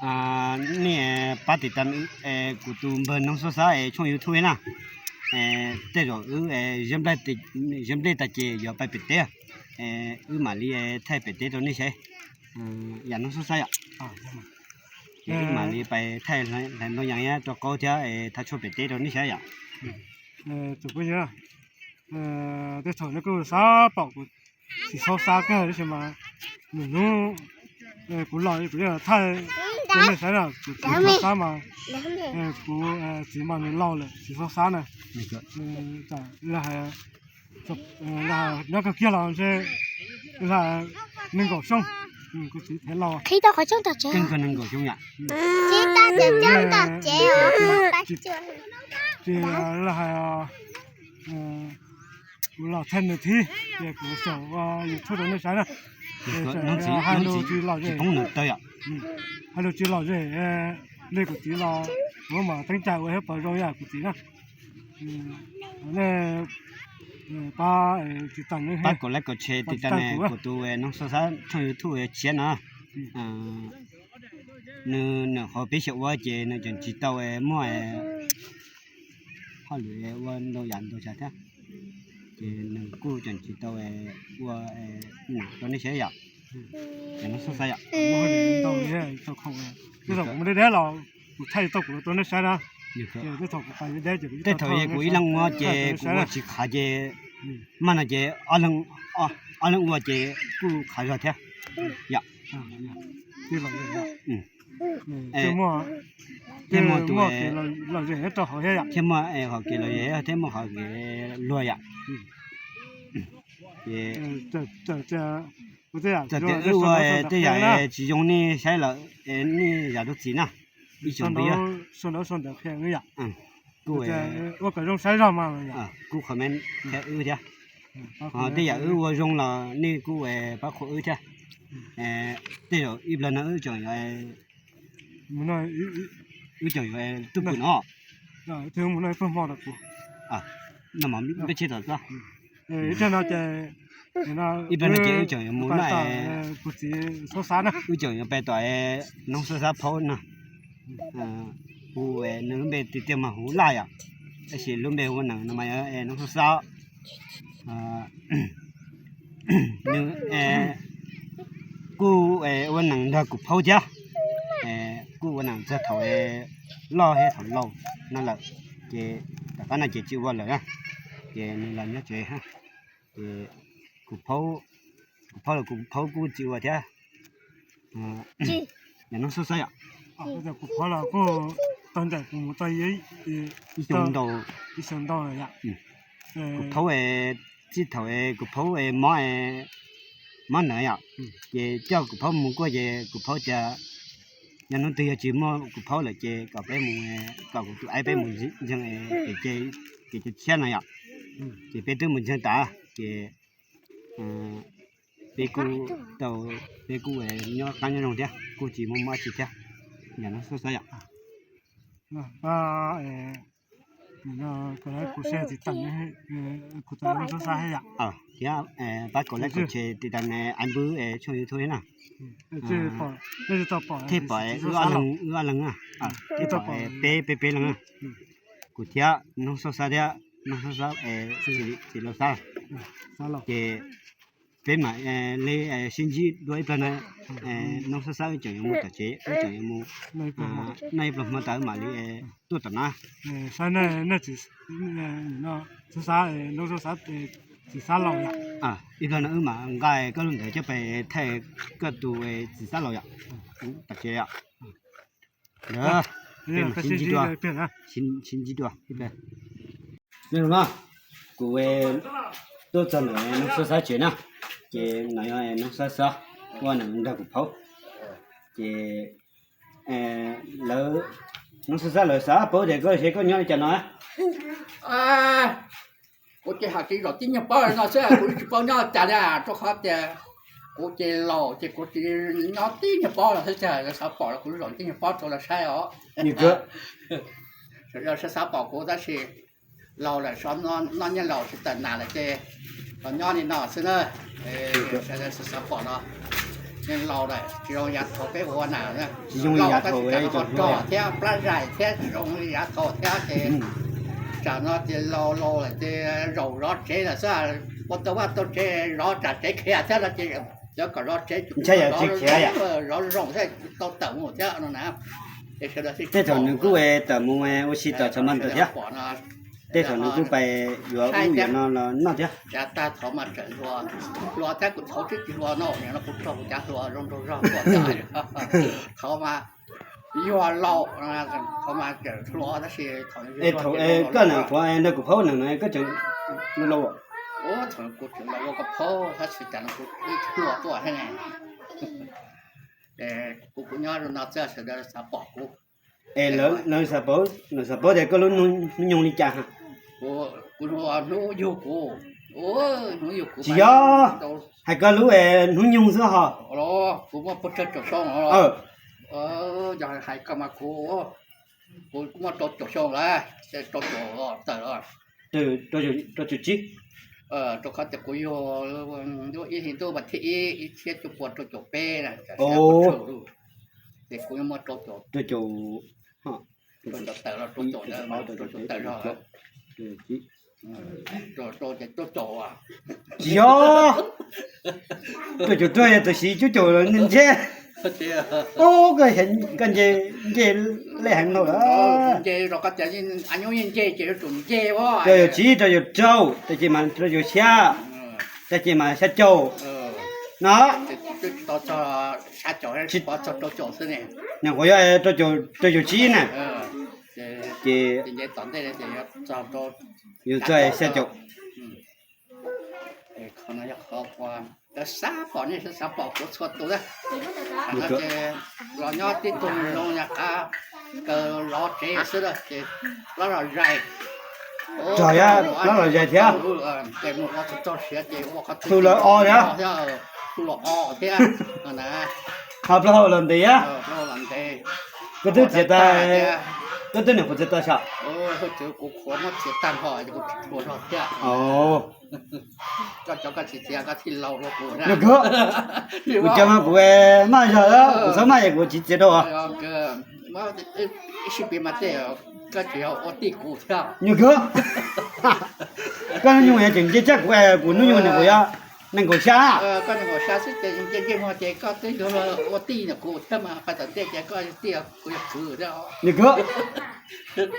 Nej pab tiv tas kuv tus npawg Noog Xab Xab es tshooj YouTube na. Tej zaum wb zeb nplej tas ces yuav pais pem teb, wb mam li thaij pem teb rau nej saib. Yam Noog Xab Xab yom, ces wb mam li pais thaij hlais ntoo yas thiab rau qaub thiab thaij tshuaj pem teb rau nej saib yom. Tus phooj ywg, tej thaum nej kuj xav pom kuv txiv Xab Xab kawg tab sis mas nws hnub kuv los kuv yeej thaij rau nej saib na, kuv txiv Xab Xab mas kuv txiv mas nws laus lawm, txiv Xab Xab na. Lawv hais nyob kawg kiag los ntshe nees nkaum xyoo, kuv txiv thiaj laus. Qhib tau qhov rooj tom tsev. Nees nkaum xyoo yom. Tsis, lawv hais kuv los thaij nws thiab ces kuv xaum YouTube rau nej saib na. Hais lus tsis lom zem, hais lus tsis lom zem li kuv txiv los kuv mam teeb cai ua thiab pom zoo yam kuv txiv na. Nej pab tiv tas, pab kaum like kaum share tiv tas kuv tus Noog Xab Xab tshooj YouTube tshiab no. Nws nyuam qhuav pib xyaum ua ces nws tseem tsis tau muaj hauj lwm ua ntau yam ntau tsav thiab, ces nws kuj tseem tsis tau ua nam rau nej saib yom. Ces Noog Xab Xab yom, tej thaum kuv mus deb deb los kuv thaij tau kuv rau nej saib na. Tej thaum yog kuv ib leeg ua ces kuv ua tsis qhav ces maj no ces ob leeg ua ces kuj qhav zog thiab yom. Thiaj muaj tus, thiaj muaj hom kev lom zem thiab muaj hom kev luag yom. Ces txawm tias wb ua tej yam tsis zoo nej saib lawm, nej zam lub txim na. Ib tsoom phooj ywg, kuj ua kom zoo saib zog mas, kuj comment qhia wb thiab. Ho tej yam wb ua zoo los nej kuj pab qhuas wb thiab. Tej zaum ib plag no wb tseem yuav, wb tseem yuav tuaj pw no. No mas peb tsheb tom xwb. Ib plag no ces wb tseem yuav mus no, wb tseem yuav pais tom Noog Xab Xab phaub no. Kuv nws lub npe tiag tiag mas hu Laj yom, tab sis lub npe hu ua neem no mas yog Noog Xab Xab. Nws kuj ua neem nrog kuv phaub thiab, kuj ua neem txog thaum loj thiab thaum laus no lawm, ces tom qab no ces tsis ua lawm na, ces nws los nyob tsev. Ces kuv phaub, kuv phaub los kuv phaub kuj tsis ua thiab. Yog Noog Xab Xab yom, kuv phaub los kuj tau ncaim kuv mus tau ib xyoo ntau, ib xyoo ntau lawm yom. Kuv phaub txij thaum kuv phaub mob, mob nawb yom, ces coj kuv phaub mus kuaj ces kuv phaub tias yog hnub twg yog tsis muaj kuv phaub lawm ces kom peb mus, kom kuv tus aib peb mus ntseeg kev cai tshiab no yom. Ces peb twb mus ntseeg tas ces peb kuj tau, peb kuj nyob qab nyob zoo thiab kuj tsis muaj mob tsi thiab. Yog Noog Xab Xab yom. Thiab pab kaum like kaum share tiv tas ne, aib npwb tshooj YouTube na. Thiaj pom wb ob leeg, wb ob leeg na, thiaj pom peb peb peb leeg na. Kuv thiab Noog Xab Xab thiab Noog Xab Xab, txiv Laus Xab, ces peb mam li sib ntsib dua ib plag na. Noog Xab Xab wb tseem yuav mus tom tsev, wb tseem yuav mus noj ib pluag hmo tas wb mam li tuaj tom na. Ib plag no wb mam nqa koj lub ntawd coj pais thaij koj tus txiv Xab Laus yom, tom tsev yom. Peb mam sib ntsib dua, sib ntsib dua ib plag. Kuv tuaj txog ntawm Noog Xab Xab tsev na, ces no yog Noog Xab Xab ua neem nrog kuv phaub. Ces lawv, Noog Xab Xab lawv xav paub tias koj seb koj nyob li cas no. Kuv ces hais tsis zom tib nyuag paub no xwb, kuv tsis paub nyob cas li, rau qhov tias kuv ces laus ces kuv tsis nyob tib nyuag paub los xwb, cas lawv xav pom los kuv zom tib nyuag paub rau lawv saib os. Xav pom kuv tab sis laus lawm, noj nyiaj laus tsis tawm nas lawm ces los nyob li no xwb na. Sawv daws xav pom no, Laus lawm tsis zoo yav thaum peb ua na. Tsis zoo yav thaum rog thiab plab zaim thiab tsis zoo yav thaum thiab ces tsam no ces laus laus lawm ces zaum zov tsev lawm xwb. Ua tau vaj tau tsev zov tsam tsev khiav thiab no ces cov kom zov tsev, ntshai yam tsis khiav yom, zov zoo thiab tau tawm mus thiab no na. Tej thaum nws kuj tawm mus ua si tom Xas Mas Ntawm thiab. Tej thaum nws kuj pais yuav ub yuav no los noj thiab. Tag thaum mas tseem hluas, hluas thiab kuv thaum tsis hluas no, nim no kuv raug kuv cov hluas zoo nraug zog tuaj thaum mas yuag laus, thaum mas tseem hluas tab sis thaum koj na qhuav nrog kuv phaub na koj tseem laus laus. Thaum kuv tseem laus ua koj phaub tab sis cas kuv ib hluas tuaj thiab ne. Kuv kuv nyob zoo no txawm sawv daws xav pom kuv. Es lawv xav paub, lawv xav paub tias koj lub hnub nyoog li cas? Kuv hnub yug kuv, hnub yug kuv tsis yog, hais koj lub hnub nyoog xwb ho. Kuv muaj puag tsawg caum xyoo os? Yog hais koj mas kuv, kuv muaj rau caum xyoo lawm, rau caum tawm los. Rau caum tsib. Rau qhov tias kuv yug lub ib hlis ntuj vas thib ib, ib txhiab cuaj pua rau caum peb na, ces kuv muaj rau caum, rau caum, rau caum tawm los rau caum, rau caum tawm los, rau caum, tsis yog, rau caum rau tiam sis cuaj caum ntshe, ub, koj nce lej heev no lawm. Rau caum tsib, rau caum rau, tag kis mas rau caum xya, tag kis mas xya caum no. Nyuam qhuav yog rau caum tsib na. Ces yus txog xya caum. Xav pom nej xav pom kuv txhua tus na. Los nyob tib tug zoo yam qab kaw lov tsev xwb ces plaub los zais. Rog, plaub los zais thiab. Tus los o thiab, tus los o thiab. Ho plaub hau los ntev thiab. Koj twb txiav tag, koj twb niam qhuav txiav tag sav? Kuv qhuav muab txiav tag ho kuv tsis tshua zog thiab. Koj cov koj tsis txiav koj thiaj laus dua kuv na. Kuv cov mas kuv maj zog, kuv txhob maj es kuv tsis txiav rau. Ib sij pib mas tej koj tsis yog ua tij kuv thiab. Nyuam qhuav, koj hnub nyoog tseem nce tshaj kuv, kuv hnub nyoog niam kuv yog nees nkaum xya. Koj nees nkaum xya xwb ces nce nce muag ces koj twb yuav ua tij niam kuv thiab mas, qhov tom ntej ces koj yog tij kuv yog kwv thiab. Nyuam qhuav,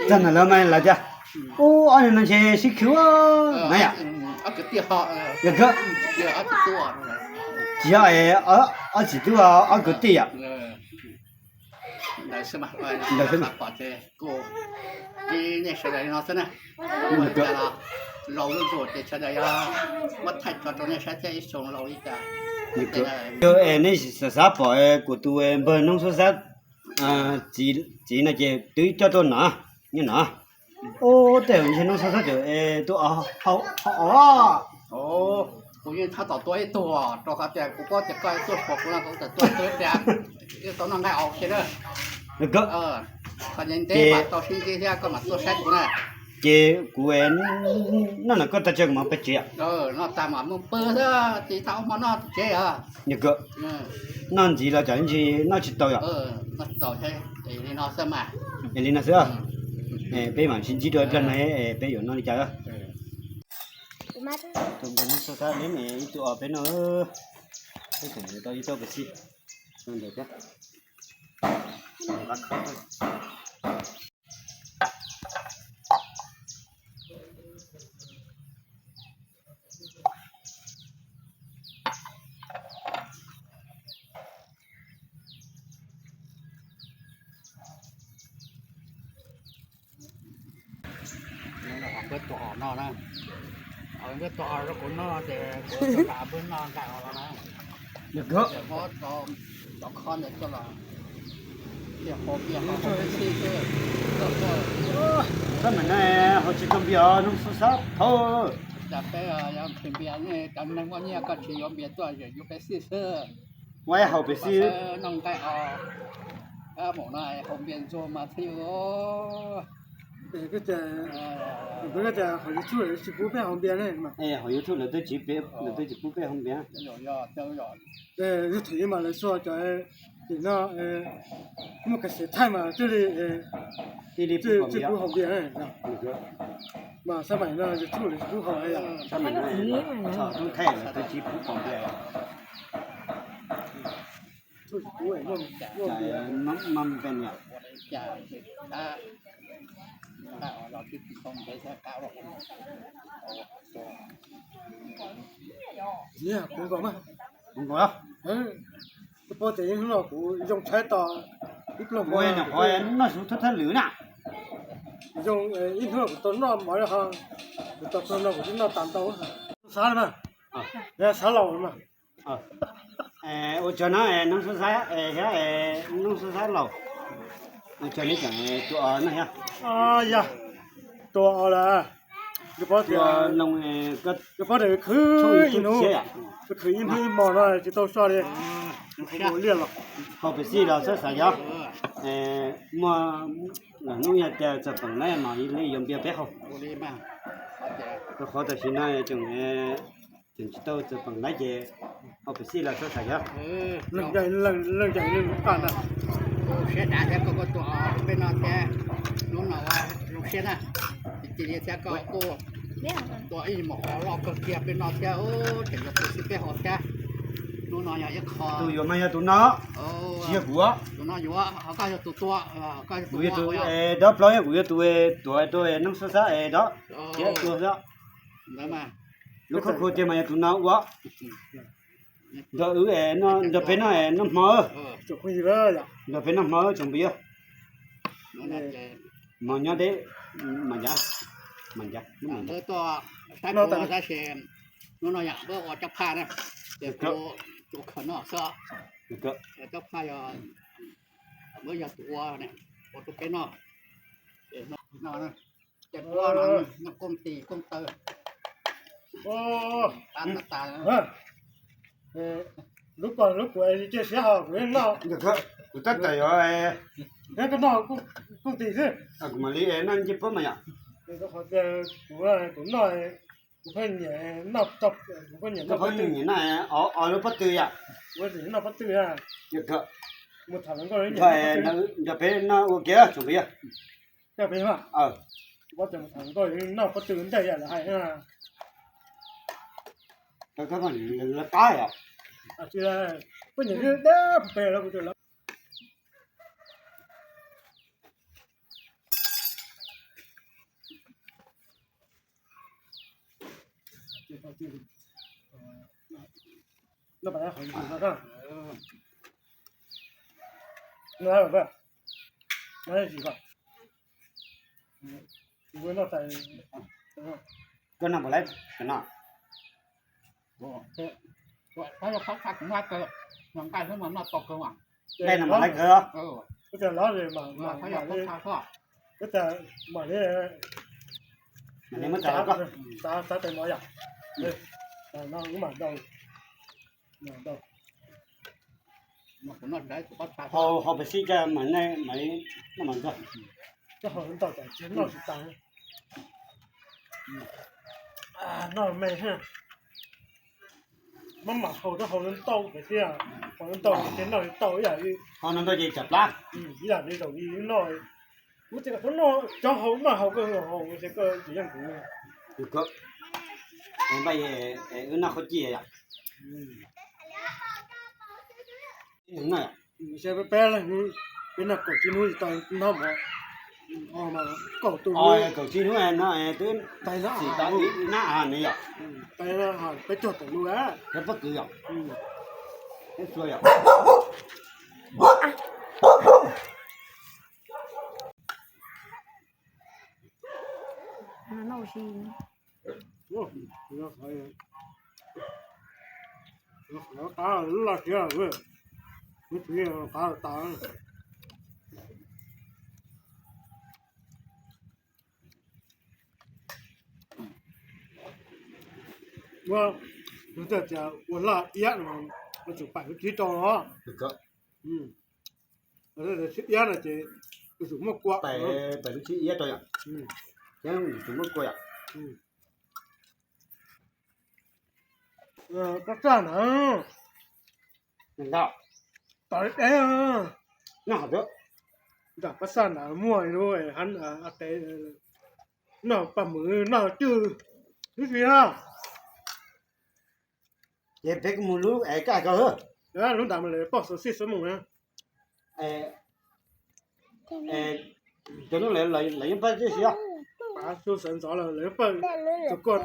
txog ntawm lawv mas lawv tias, ub, ob niag no ntshe sib khwv na yom. Nyuam qhuav, tsis yog, ob txiv tub, ob kwv tij yom. Ntawd xwb mas, ntawd xwb mas. Kuv, nej sawv daws li no xwb na. Laus zuj zus ces sawv daws yog muab thaij tso rau nej saib thiab ib xyoo laus li cas. Es nej xav xav pom kuv tus npawg Noob Xub Xab txiv no ces twb coj tuaj no, nyob no. Ub, tej zaum ntshe Noob Xub Xab cov tus o, o, kuv yeej tab tom tua ib tug rau qhov tias kuv paub tias koj tuaj xyuas kuv no kuv txawm tuaj tua ib pliag, tau noj nqaij os kiag na. Qhov ntev ntev mas tau sib ntsib thiab koj mam tuaj saib kuv na. Ces kuv noj no koj tag tsev kuv mam pais tsev. Noj tag mam mus pw xwb, tsis tau ua hmo noj tsev os. Noj ntxiv los tsam ntsis noj tsis tau yom. Noj tsis tau, li no xwb mas. Es li no xwb, peb mam sib ntsib dua ib pliag no peb yuav noj li cas. Tus npawg Noob Xub Xab neb ib tug o peb noj, peb tseem yuav tau ib tug pes xij ntawd thiab. Npawg tuaj os no na, npawg tuaj os rau kuv noj ces kuv tuaj nram npawg noj nqaij os no na. Muab cov khob ntawd coj los, tiaj hau tiaj hau peb xij xwb. Tab mas na, hau tsis tau npias os Noob Xub Xab thaub. Cas peb yog npias, cov neeg muaj nyiaj koj tsis yuav npias tuaj yuav peb xij xwb. Muab ib hau peb xij noj nqaij os. Mus no hau npias ntxuag mas thiaj Koj tias, koj tias hauv YouTube lawv tsis pub peb haus npias ne mas. Hauv YouTube lawv twb tsis pub peb haus npias. Yog thaum ub mas lawv xua cov tim no muaj ka xev thaij mas thiaj li, thiaj li pub haus npias. Mas xab maim no YouTube lawv tsis pub haus. Thaum thaij lawv twb tsis pub haus npias. Kuv nkaus mas, kuv nkaus. Koj paub tias hnub no kuv zoo tshaib to ib pluag, kuv nyuam qhuav noj su thawj thawj lwm na. Zoo ib hnub kuv tau noj mov ho, kuv tau txog no kuv twb noj tas ntau. Xab na mas, xab laus mas. Ua tsaug na Noob Xab Xab thiab Noob Xab Xab laus, ua tsaug nej tseem tua no thiab. Yog, tua lawm. Koj paub tias, koj paub tias khwv ib hnub, khwv ib hnub ib hmos no tsis tau so li. Liaj los haus pes xij los txhob xav yog, muaj hnub yog tias txawm peem lawm mas li yuav npias peb haus. Rau qhov tam sim no tseem, tseem tsis tau txawm peem lawm ces haus pes xij los txhob xav yog. Leej twg leej qaj ntag. Siab dav thiab koj, koj tua peb no thiab, hnub no zoo siab na. Cia li thiab koj kuj tua ib hmos qhov loj kawg kiag peb no thiab, tseem yuav pes xij peb haus thiab. Hnub no yog ib qho tus yuav mas yog tus no, tsis yog kuv. Tus no yuav, koj yog tus tua, kuv yog tus dob plaub, yog kuv yog tus tuav rau Noob Xab Xab dob thiab tua xwb. Lub khaub khuab tiag mas yog tus no ua. Nrog wb, nrog peb noj, noj hmo, nrog peb noj hmo tsoom phooj ywg. Hmo nyob deb, mas ncav, mas ncav, mas ncav. Tab sis hnub no yog peb ua cob phaj na, ces kuv khaws noj xwb. Cob phaj yog, peb yog tus ua, ua rau peb noj. Ces ua no, noj kooj tis kooj taw, tas tas. Lub ko lub kuv cia siab ho kuv noj. Kuv tab tom yuav, koj noj kooj tis xwb, kuv mam li noj ncej puab mas yom. Qhov tias kuv, kuv noj, kuv pheej nyiam noj, kuv pheej nyiam noj pob tw, noj pob tw yom. Kuv noj pob tw, mus tham hluas nkauj, nrog peb noj ua ke tsoom phooj ywg. Noj pob tw ntej yam lawv hais. Lawv qab yom. Peb nyiam deb pes lawv kuv tus lawv. Koj noj puas laib cov no? Nqaij no mas laib kawg. Mam li muab tsav los koj. Haus, haus pes xij tso mam, mam li noj mas ntxuag. Noj me, maj mam haus rau haus ntau pes xij, haus ntau ces noj tau ib yam li, haus ntau ces tsam plab, ib yam li zaum i noj. Kuv tias koj noj cov haus maj haus koj haus ces koj tsis yeej kuv. Npaj, wb noj qhaub cij yom. Peb, peb noj kaum tsib hnub tsis tau noj mov, kaum tus, kaum tsib hnub no twb tsis tau noj nws yom. Peb cog tom lub, peb pob tw yom, peb xua yom. Qab loj siab, qab tas. Ua, tias ua laj iab no, ua tsum pam lub kib rau os. Sib iab no ces Tus muaj kua, pem lub tsib iab rau yom. Thiab tus muaj kua yom. Koj txaj ntawd, ntawm tawv deb, noj hov, nram pab xaj ntawd muaj lub, a, tes, noj paj mwm noj cwj, lub si na. Ces peb kuj mus lub es kaj ko, lub ntawd mas lawv poj xov xij xov mus na. Cov no lawv yeej pab tib si os. Pav xu sawv ntxov lawm lawv yeej pab. Tus koj,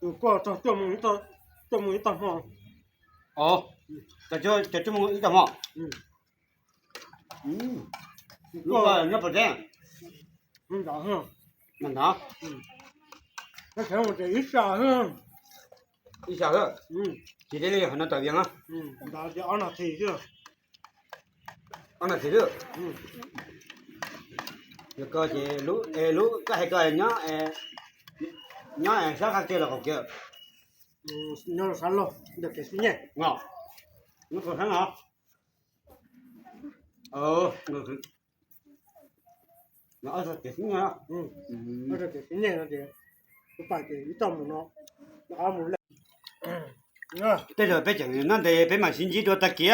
tus koj txog tuaj mus ib tog hmo. Cov tuaj mus ib tog hmo. Lub koj nyob puas deb? Ntawd, ntawd. Ib sab, ib sab, tsis deb li qhov no tawm vias na. Ntawd ces ob nas this xwb. Ob nas this xwb. Yog ko ces lub, lub koj hais ko nyob, nyob sab qab tiag los qaum kev? Nyob sab laug ntawm kev xib nyej. Nyob sab no. Kev xib nyej, kev xib nyej no ces kuv pais ces ib tog mus no, mus le. Tej zaum peb tseem noj ntev peb mam sib ntsib dua tag kis.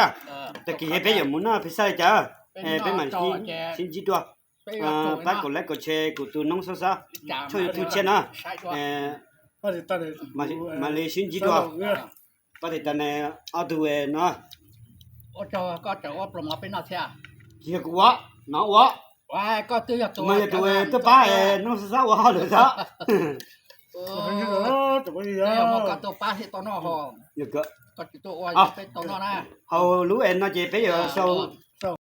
Tag kis peb yuav mus noj pizza li cas, peb mam sib ntsib dua. Pab kaum like kaum share kuv tus noob xab xab, tshooj YouTube tshiab na. Mam li sib ntsib dua. Pab tis tas ne, ob tug no. Tsis yog kuv ua, no ua. Mas yog tus tuaj pab noob xab xab ua hauj lwm xwb. Hauv lub es no ces peb yuav sau